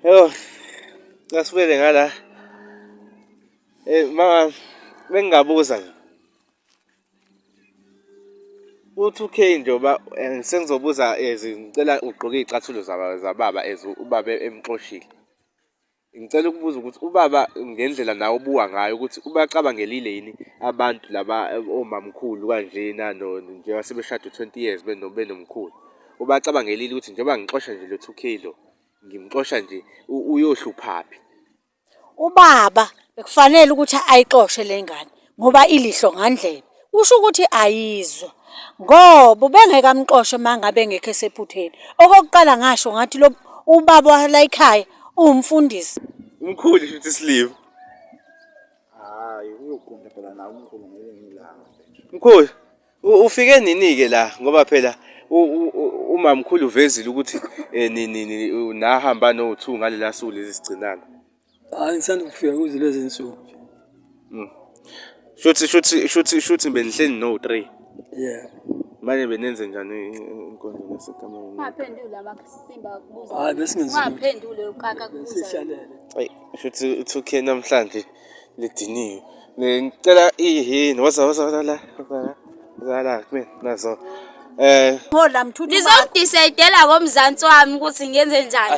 Yo, asibuyele ngala. Eh mama bengingabuza nje. U-2K njengoba sengizobuza as ngicela ugqoke iy'cathulo zababa as ubaba emxoshile. Ngicela ukubuza ukuthi ubaba ngendlela nawe obuka ngayo ukuthi ubacabangelile yini abantu laba omamkhulu kanjena njengoba sebeshade u-twenty years benomkhulu. Ubacabangelile ukuthi njengoba ngixosha nje lo two K lo, ngimxosha nje uyohluphaphi? Ubaba bekufanele ukuthi ayixoshe le ngane ngoba ilihlo ngandlebe. Kusho ukuthi ayizwa ngoba ubengeke amxoshe uma ngabe engekho esephutheni. Okokuqala ngasho ngathi lo ubaba walayikhaya uwumfundisi. Umkhulu shuthi isilima. Hayi uyoqonda phela nawe umkhulu ngelinye ilanga. Mkhulu ufike nini-ke la ngoba phela umamkhulu uvezile ukuthi eh, nahamba no-two ngalela suku lezi sigcinana. Hayi ngisanda kufika kuze lezi nsuku nje. Mm. Shuthi shuthi shuthi shuthi benihleli no-three. Yeah. Manje benenze njani inkonzo nasekamereni? Ungaphenduli amasimba kubuza. Hayi besingenzi. Ungaphenduli ukaka kubuza. Sihlalele. Ayi shuthi u-2K namhlanje lidiniwe. Ngicela ihini woza woza woza la. Woza la kumina nazo. Eh Hola mthuthu. Nizongidecide-la ngomzansi wami ukuthi ngenze njani.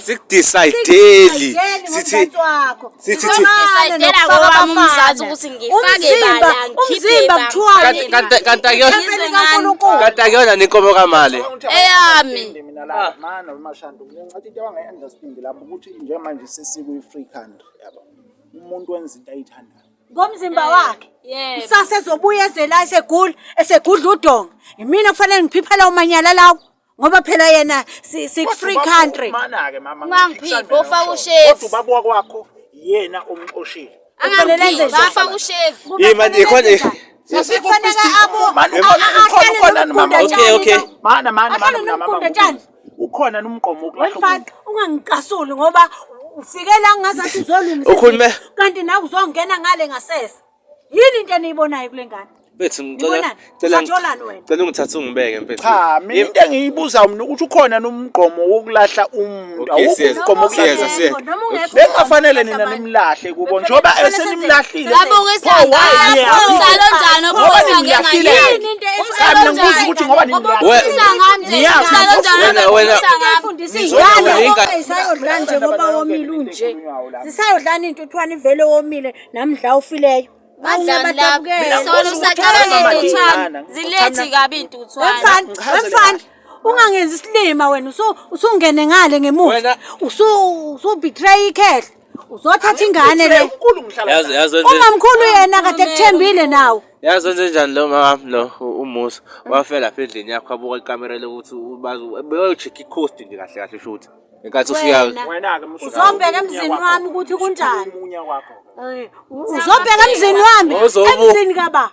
asikudecide-li. Sithi wakho. sithi Nizongidecide-la ngowami umzansi ukuthi ngifake bala ngikhiphe Umzimba ba. kuthiwa kanti kanti kanti akuyona Ngizwe ngani? kanti akuyona nenkomo kamali. Eyami. Mina la mana uMashandu ngingathi into abangayi-understand lapho ukuthi njengamanje sesikwi-free country yabo. Umuntu wenza into ayithandayo. Ngomzimba wakhe. Yebo. Kusasa ezobuya eze la esegula, esegudla udonga. Imina kufanele ngiphiphe lawo manyala lawo. Ngoba phela yena si si free country. Mana-ke mama. Ungangiphiki, ofaka ushevu. Kodwa ubaba wakwakho yena omxoshile. Kufanele enze Angangiphiki, njani? bafaka ushevu. Yini manje ikhona Kufanele abo Mana ukhona ukhona ukhona mama. Okay okay. Mana mana mana Ahlale mina mama. nomgunda tshani. Ukhona nomgqomo wokulahla Wemfana umuntu. ungangicasuli ngoba ufike la ngazathi uzolungisa. Ukhulume- Kanti nawe uzongena ngale ngasese. Yini into eniyibonayo kule ngane? Mfethu ngicela Nibonani? cela Usatholani wena? cela ungithathe ungibeke mfethu. Cha, mina into engiyibuzayo mina ukuthi ukhona nomgqomo wokulahla umuntu. Okay, Awukho siyeza. umgqomo wokulahla Siyeza, umuntu. siyeza. Noma ungekho Bengafanele nina nimlahle kubo njengoba esenimlahlile. Babukisa Pho, why ngani? niyaphi? Umzali onjani Ngoba obukisa nimlahlile. ngengane? Yini into Cha, mina ngibuza ukuthi ngoba nimlahlile. Obukisa ngami nje. Niyazi, Umzali onjani Wena- wena- obukisa ngami? Fundisa iy'ngane Wena- ngoba zisayodlala nje ngoba womile unje. Zisayodlala intuthwane ivele womile namdla ufileyo. Badlani lapho. Ungabadabukela. Sona usacabanga Mama, iy'ntuthwane. Mana, Zilethi kabi iy'ntuthwane. Wemfana, Ngichazele wemfana. Ungangenzi isilima wena usungene ngale ngemuva. Wena- Usu usubetray ikhehla. Uzothatha ingane le. Umkhulu ngihlala. Yazi yazi wenze Umamkhulu yena kade kuthembile nawe. yazi wenze njani lo mama lo uMusa wafela lapha endlini yakho abuka ikamera lokuthi bazi beyocheck i-cost nje kahle kahle shuthi. Ngenkathi ufika Wena. Wena-ke musuka Uzobheka emzini wami ukuthi kunjani. Umunya wakho. Eh, Uzobheka emzini wami. Uzobu- Emzini kaba.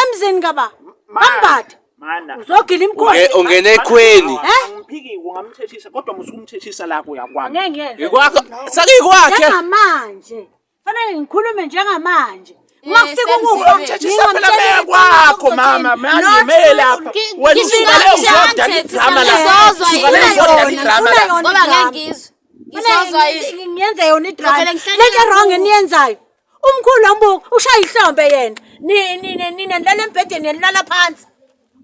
Emzini kaba. Bambatha. Mana. Uzogila imikhosi. Ungene ekhweni. Eh? Angiphiki ungamthethisa kodwa musuke umthethisa la kuyakwami. Angeke ngiyenze. Ikwakho sakikwakhe. Njengamanje. Fanele ngikhulume njengamanje. Uma kufika ukufa Umthethisa phela mekwakho mama, manje mele lapha. Wena usuka le uzodala idrama la. Ngizozwa Usuka le yini uzodala yona? idrama la. Ngoba ngeke ngizwe. Ngizozwa yini? Ngiyenze yona idrama. Ngivele ngihlale Lento wrong kakhulu. eniyenzayo. Umkhulu ambuka ushaya ihlombe yena. Ni ni nina nilala embhedeni nilala phansi.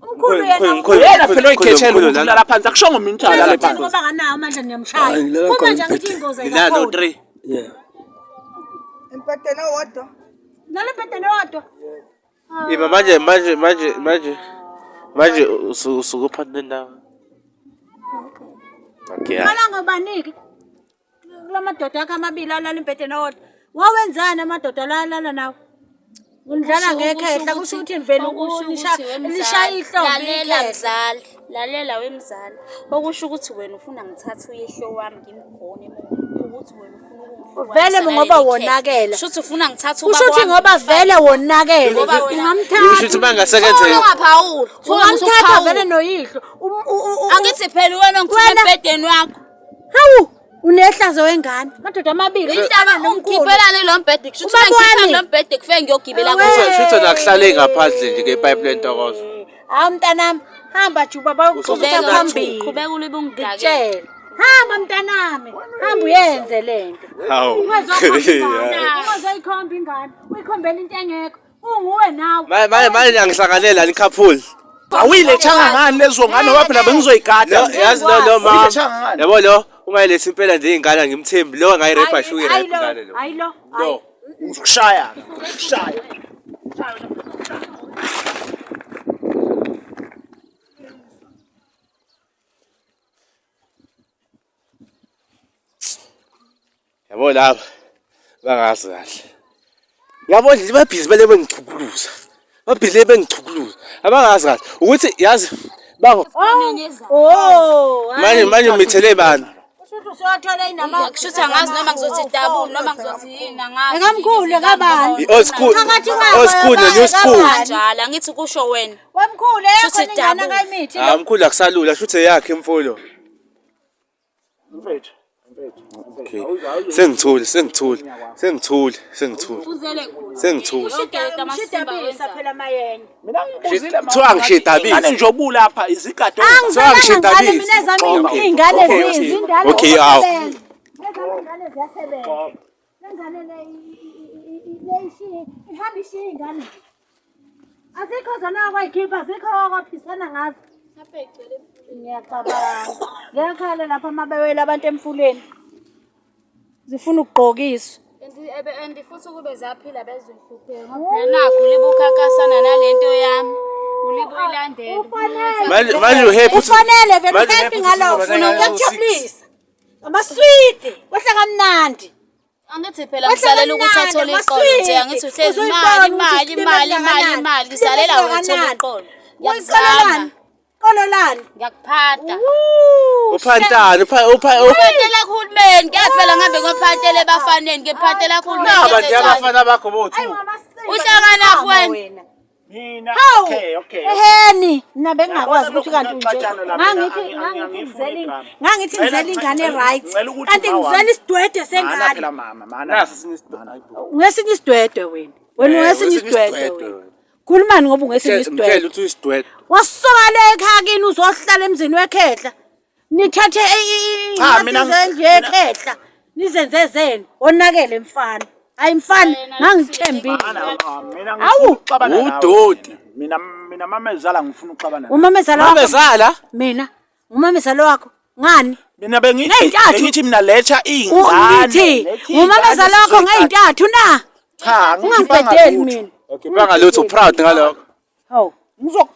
Umkhulu yena Mkhulu, Yena phela oyikhethela mkhulu, ukuthi ulala phansi akushongo mina ukuthi alale Alale phansi. ngoba akanawo amandla niyamshaya. Hayi, ngilala Uma khona nje angithi embhedeni. ingozi Ngilala no ayikakhona. 3. Yeah. Embhedeni owodwa. Lala embhedeni owodwa. Ima manje manje manje manje manje usuke uphansi nendawo. Okay. Qala ngobaniki. Kula madoda akhe amabili alala embhedeni owodwa. Wawenzani amadoda la alala nawo? Undlala ngekhehla kusho ukuthi nivele lishaya ihlombe Lalela ikhehla. mzali, lalela wemzali. Okusho ukuthi wena ufuna ngithathe uyihlo wami ngimgone ukuthi wena ufuna ukungihlukanisa Vele naleli ngoba khehla. wonakele. Shuthi ufuna ngithathe Kusho ubaba ukuthi wami ngoba ngimfake. vele wonakele. Ngoba wena- Ungamthatha. Usho ukuthi mangasekenze Thula ungaphawuli. Thula Ungamthatha vele usuphawula. noyihlo. Angithi phela wena ongithume Wena- embhedeni wakho. Hawu, unehlazo wengane. Madoda amabili. Inhlaba nomkhulu. ungikhiphelani lo mbhede kusho ukuthi Ubaba mangikhipha wami. lo mbhede kufike ngiyogibela Awe. kuwo. Shuthi nakuhlale ngaphandle nje ngepipe lentokozo. Hawu mntanami, hamba juba bayokuxoxa Qhubeka phambili. qhubeka ulibe ungidakele. Ngikutshele. Hamba mntanami, hamba uyenze lento. Hawu. Ungazoyikhomba ingane, uyikhombela into engekho. Unguwe nawe. Manje manje manje angihlangane la nikhaphulo. Awuyilethanga ngani lezo ngane ngoba phela bengizoyigada. Lo yazi lo lo mama. Awuyilethanga ngani? Yabo lo ungayilethi impela nje ingane angimthembi lo angayirepa shu uyirepa ingane lo. Hayi lo. Lo. Ngizokushaya. Ngizokushaya. Yabo laba bangazi kahle. Yabo nje babhizi bale bengichukuluza. Babhizi bengichukuluza. Abangazi kahle ukuthi yazi bango Oh, manje manje umithele bani? Kusho ukuthi usuyothola inama. Kusho ukuthi angazi noma ngizothi dabula noma ngizothi yini angazi. Ekamkhulu ekabani? I-old school, Phakathi kwabo old school ne-new school. Kanjalo angithi kusho wena. Wemkhulu eyakho Shuthi ingane dabula. akayimithi. Ah mkhulu akusalula shuthi eyakhe imfulo. Mfethu, mfethu. Okay. Sengithule, sengithule, sengithule, sengithule. Uzele kuphi? Sengithule. Yonke lento amasimba Umshidabisa wenza. phela mayena. Mina ngibuzile mama. Kuthiwa ngishidabisa. Ingane nje obulapha izigade. Angizalanga ngishidabisa. ngale mina ezami Okay. iy'ngane Okay, okay. zindala. Okay, awu. Ezami iy'ngane ziyasebenza. Le ngane le le ishiye ihamba ishiye iy'ngane. Azikho zona okwayikhipha, azikho okwaphisana ngazo. Ngiyacabanga. Ziyakhala lapha uma bewela abantu emfuleni. Zifuna ukugqokiswa. And futhi ukube zaphila bezohlupheka ngoba phela nakhu libukhankasana nalento yami. Ulibuyilandela. Ufanele. Manje manje uhappy uthi- Ufanele vele manje uhappy uhappy ngalokho. uthi uzoba nengane Kuyakujabulisa. Amaswidi, kwehla kamnandi. Angithi phela ngisalela ukuthi athole iqolo nje angithi uhlezi imali imali imali imali imali ngisalela wena uthole iqolo. Ngiyakuzama. Qolo lani? Ngiyakuphatha. Uphantani, upha upha Ngiphathela kuhulumeni, kuyaphela ngihambe ngiyophathela ebafaneni, ngiphathela kuhulumeni. naba nje abafana bakho bo-two. Uhlanganaphi wena? Mina Hawu. okay, okay. Eheni, mina bengingakwazi ukuthi kanti unje. Xatshana la mina, Ngangithi angi- ngangithi angifuni ngizele idrama. ngangithi ngizele ingane Ngicela- right. ngicela ukuthi Kanti ma wami. ngizele isidwedwe Mana sengane. phela mama, mana. Nasi esinye isidwedwe. Ungesinye isidwedwe wena. Wena Eh, ungesinye ungesinye isidwedwe isidwedwe wena. wena. Khulumani ngoba ungesinye Mtshele isidwedwe. ukuthi uyisidwedwe. Wasuka le ekhaya kini uzohlala emzini wekhehla. Nithathe Cha, mina izindlu yekhehla. Nizenze zenu. Wonakele mfana. Hayi mfana, ngangithembile. Mana mama, mina Awu. ngifuna ukuxabana nawe. Udoti. Mina mina mamezala ngifuna ukuxabana. nawe. Umamezala wakho. Mamezala? Mina, umamezala wakho. Ngani? Mina bengithi Ngey'ntathu. bengithi mina letha iy'ngane. Ungithi letha umamezala iy'ngane wakho sizoyigada. ngey'ntathu na? Cha, angikhiphanga Ungangibhedeli lutho. mina. Okay, bangalutho proud ngalokho. Hawu. Ngizo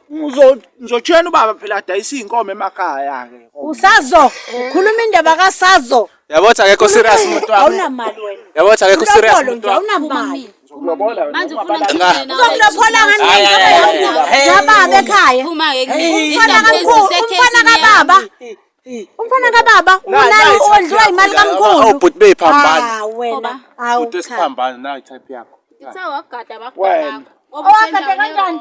ngizotshela ubaba phela adayisa iy'nkomo emakhaya ke. Usazo. Khuluma indaba kasazo. Yabo ukuthi akekho serious umuntu wami. Awunamali wena. Yabo ukuthi akekho serious Ulobolo umuntu nje wami. awunamali. Ngizokulobola wena. Manje ufuna ungabalali. ngithini Uzomlophola ngani Ay, ay, ay, ay, ay. Yababa ekhaya. Phuma ke Umfana kamkhulu, umfana kababa. Umfana kababa unayo ondliwa imali kamkhulu. Obhuti beyiphambana. Ah wena. Awu. Ubhuti wesiphambano nayo type yakho. Ngithe wagada Wena. bakho. Owagada kanjani?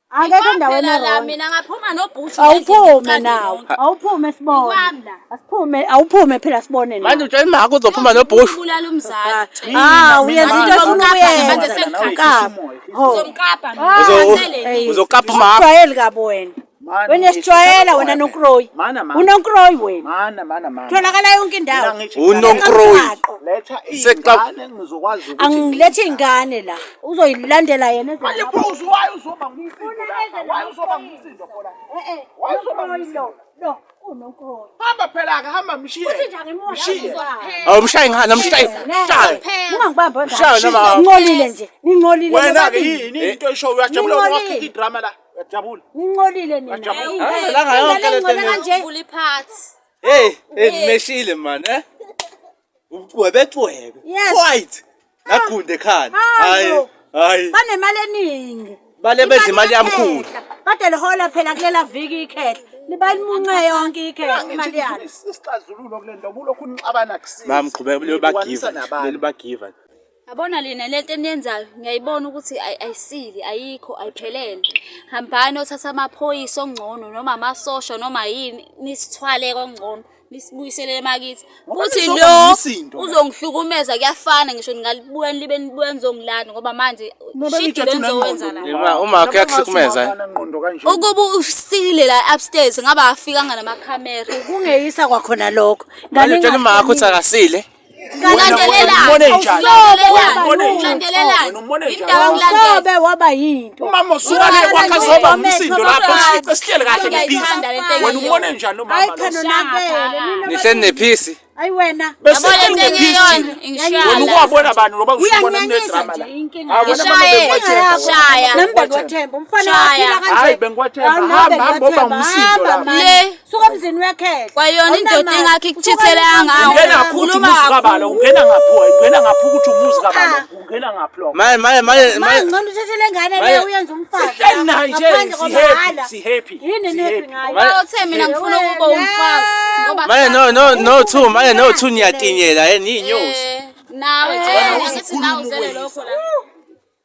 Akekho endaweni la erong. mina ngaphuma nobhushu. Awuphume nawe. Awuphume sibone. Ikwami la. Asiphume, awuphume phela sibone Manje nawe. utshela imako uzophuma nobhushu. Ubulala umzali. Ah, uyenza into Mina- efuna Manje ukuyenza. sengikhapha. Ukapa. Ho. Uzomkapa Uzo- Uzokapa umama. Ujwayeli kabi wena. Mana, Wena sijwayela wena nonkroyi. Mana, mana. Unonkroyi wena. Mana mana mana. Tholakala yonke Mina indawo. ngithi Unonkroyi. Emgaqo. letha Sexa- iy'ngane ngizokwazi ukuthi Angilethi ingane la. Uzoyilandela yena eze Manje lapho. pho why uzoba ngumsindo Ufuna lapha? eze Why lapho uzoba iphoyisa. ngumsindo khona? Eh eh. Why uzoba unonkroyi ngumsindo? lo. Lo unonkroyi. Hamba phela ke hamba mshiye. Uthi nje angimuhle. Mshiye. Awumshayi ngani, amshayi. Shayi. Ungangibambi wena. Shayo noma- Ningcolile nje. Ningcolile. Wena ke nobabili. yini into esho uyajabula Ningcolile. wakhipha idrama la. Uyajabula. Ningcolile nina. Uyajabula. Ah, la ngayonke le nto Ingane kanje. Uliphathi. Hey, hey nimeshile man, eh? Ucwebe cwebe. Yes. White. Nagunde ekhanda. Hayi Hayi. bo. Hayi. Banemali eningi. Bale bedla imali yamkhulu. Kade lihola phela kulela viki ikhehla. Libalimunce yonke ikhehla imali yalo. Isixazululo kule nto kulokhu nixabana kusiza. Mam qhubeka lelo Nixabanisa bagiva. nabantu. Lelo bagiva. Yabona lina lento eniyenzayo ngiyayibona ukuthi ayisili ayikho ayiphelele. Hambani othatha amaphoyisa ongcono noma amasosha noma yini nisithwale kongcono. Nisibuyisele emakithi. Ngoba Futhi nizoba lo nomsindo la. uzongihlukumeza kuyafana ngisho ningalibuya nibe nibuya nizongilanda ngoba manje Noba shidi nitsho le uthi nizowenza unengqondo. la. Uma wakho uyakuhlukumeza, eh? Ngqondo kanje. Ukuba usile la upstairs ngabe afikanga namakhamera. Kungeyisa kwakhona lokho. Manje utshela uma wakho ukuthi akasile. Ulandelelani? Umbone njani? Ulandelelani? Umbone njani? Ulandelelani? Wena umbone njani? Indaba ngilandela. Awusobe waba yinto. Umama usuka le kwakhe azoba umsindo lapho sifice sihlele kahle ngepeace. Ngiyayithanda lento Wena engiyo. umbone njani umama Hayi lo? cha nonakele. Nina Nihleli nephisi. Hayi wena. Bese Yabo lento sihleli ngepeace engiyona thina. ingishaya Wena la. ukwabona bani ngoba usubona Uyanyanyisa kunedrama nje la. inkinga. Hayi, wena mama Ngishaye. bengikwethemba. Shaya. Nami bengikwethemba umfana Shaya. waphila kanje. Hayi, bengikwethemba. Hawu, Hamba, nami hamba, oba bengikwethemba. umsindo Hamba, lapha. mani. Le. Suka emzini uyakhehla. Kwayona indoda Awunamali. ingakho ikuchithele kangaka. Ungena ngaphi ukuthi Khuluma umuzi kabalo, kakhulu. ungena ngaphi wena, ungena ngaphi ukuthi umuzi kabalo, ungena ngaphi lokho. Manje manje manje Manje manje ngcono uthathe le ngane Manje- leyo uyenze umfazi. Sihleli naye nje, Ngaphandle si-happy, kwamahhala. si-happy, Yini si-happy. ni-happy ngayo? Uma uthe mina ngifuna ukuba umfazi ngoba manje no no no two manje no two niyatinyela yini iy'nyosi. Eh, nawe nje Wena angithi uzukhuluma nawe uzele ukweyisa. lokho la.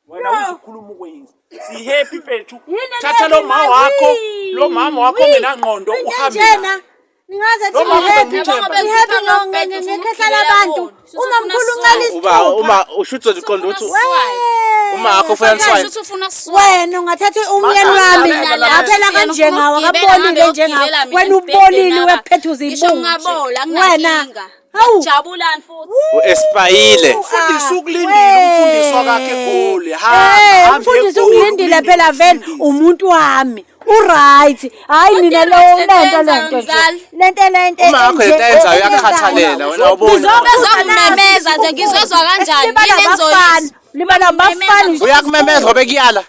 Wena uzukhuluma ukweyisa. Si-happy mfethu. Yini Thatha le lo ma wakho, happy? lo mama wakho ongenangqondo Into uhambe enjena, naye. ningaze Lo thi mama happy. bengimthemba. Ni-happy ngekhehla labantu. Uma mkhulu uncela Uba isithupha. uma usho uthi uqonda ukuthi Swipe. uma wakho ufuna Manje niswaye. uthi ufuna swipe. Wena ungathatha umyeni wami Mina la, aphela yena kanjengawe ufuna ukugibela, akabolile ngabe njengawe uyogibela mina wena embhedeni ubolile apha. wephethuza Ngisho ibungu ungabola wena anginankinga. hawu Jabulani futhi. U-espayile. Umfundisi ukulindile, umfundisi wakakhe eGoli. Hamba, Eh, hamba umfundisi eGoli, ukulindile phela vele umfundisi. umuntu wami uright hayi nina Kodwa lo i-right lento lento lento nje mzali. lento lento Uma wakho lento ayenzayo uyakukhathalela wena awuboni. Bezongimemeza nje ngizozwa kanjani? Libala Yini abafana engizoyizwa? libala abafana Uyakumemeza ngoba ekuyala.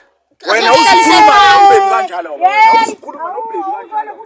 Wena uzukhuluma nobhebi kanjalo. Wena uzukhuluma nobhebi kanjalo.